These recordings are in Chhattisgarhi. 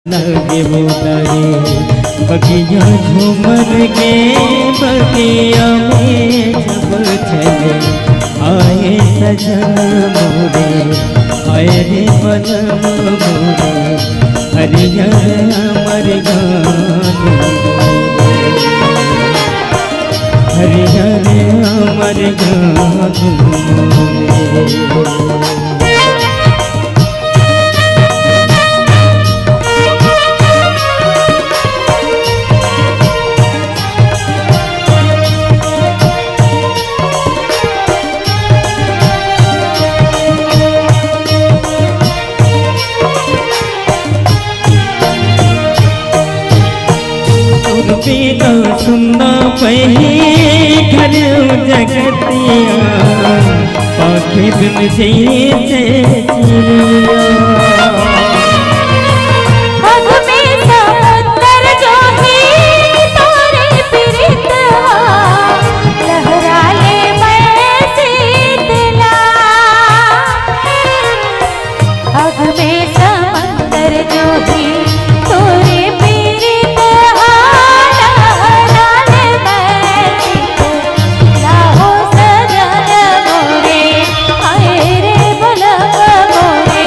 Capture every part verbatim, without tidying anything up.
लगे वो तारे बगिया झूमर के बगिया में जब चले आए सजन मोरे, आए रे बलम मोरे, हरियर अमर गान मोरे, हरियर अमर गान मोरे। तोर बिना सुन्ना पही घर जगतिया, पाखे बिन जइसे चिड़िया। अग में समुंदर जो ही तोरे पिरितवा, लहरा ले मैं सीतला। अग में समंदर जो भी तोरे पीरित आला, लाल मैं लाहो सजन मोरे, आए रे बलम मोरे,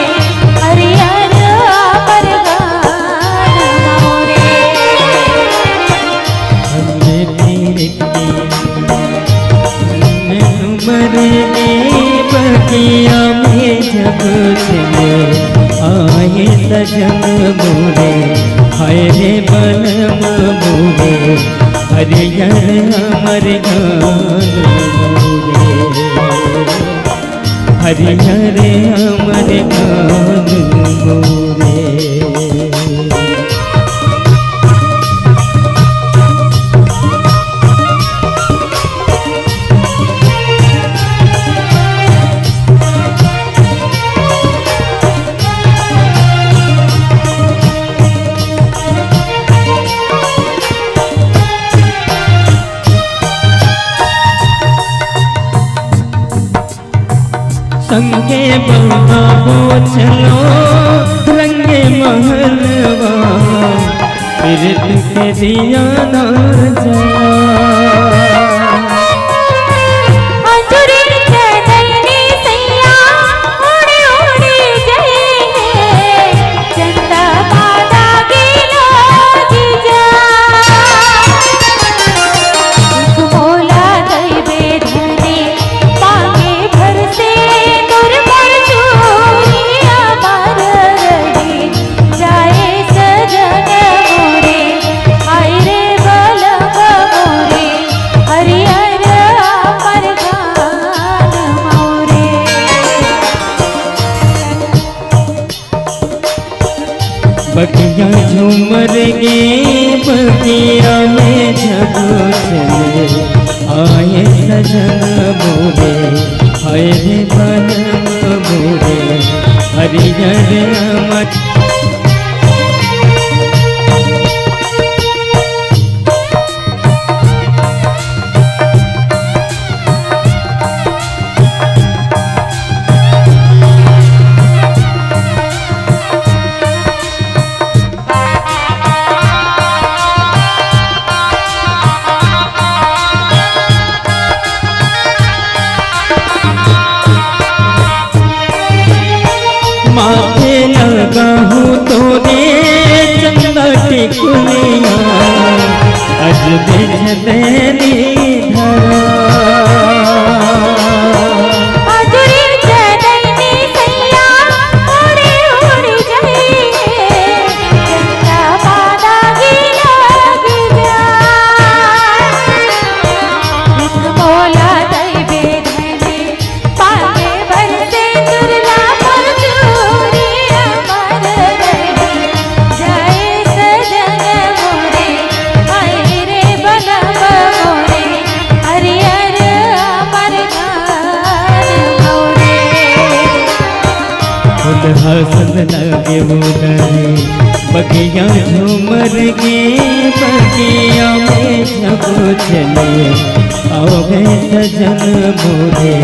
हरियर अमर गान मोरे। हमरे पीरित की उमर में बगिया में जब चले आए सजन मोरे, हाय रे बलम मोरे, हरियर अमर गान मोरे, हरियर अमर गान मोरे। संगे बनाबो चलो रंगे महलवा, पीरित के दिया ना जला। अंजुरी चनैनी सैया उड़ी उड़ी जइहे, चंदा पादा गिलो जीजा। मोला दइबे धनी पाके भर से तोर पर चूड़िया मार रही जाए सजन मोरे, हाय रे बलम मोरे, हरियर अमर गान मोरे। बगिया झूमर गे बगिया में जब चले आए सजन मोरे, हाय रे बलम मोरे, हरियर अमर। माथे लगाहूँ तोरे चंदा टिकुलिया, अजबे झदेनी धरा। अजुरी चनैनी सैया उड़ी उड़ी जइहे, चंदा पादा गिलो जीजा। मोला दइबे धनी पाके भर से दुर्ला पर चूड़िया मार रही जाए सजन मोरे, हाय रे बलम मोरे, हरियर अमर गान मोरे। फूल हसन लगे मुनरी, बगिया झूमर गे बगिया में जब चले आओगे सजन मोरे,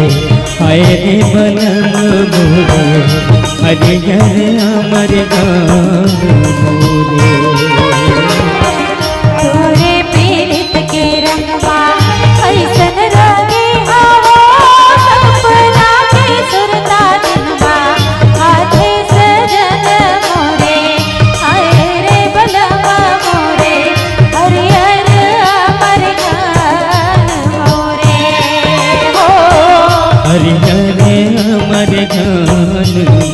हाय रे बलम मोरे, हरियर अमर गान मोरे। जान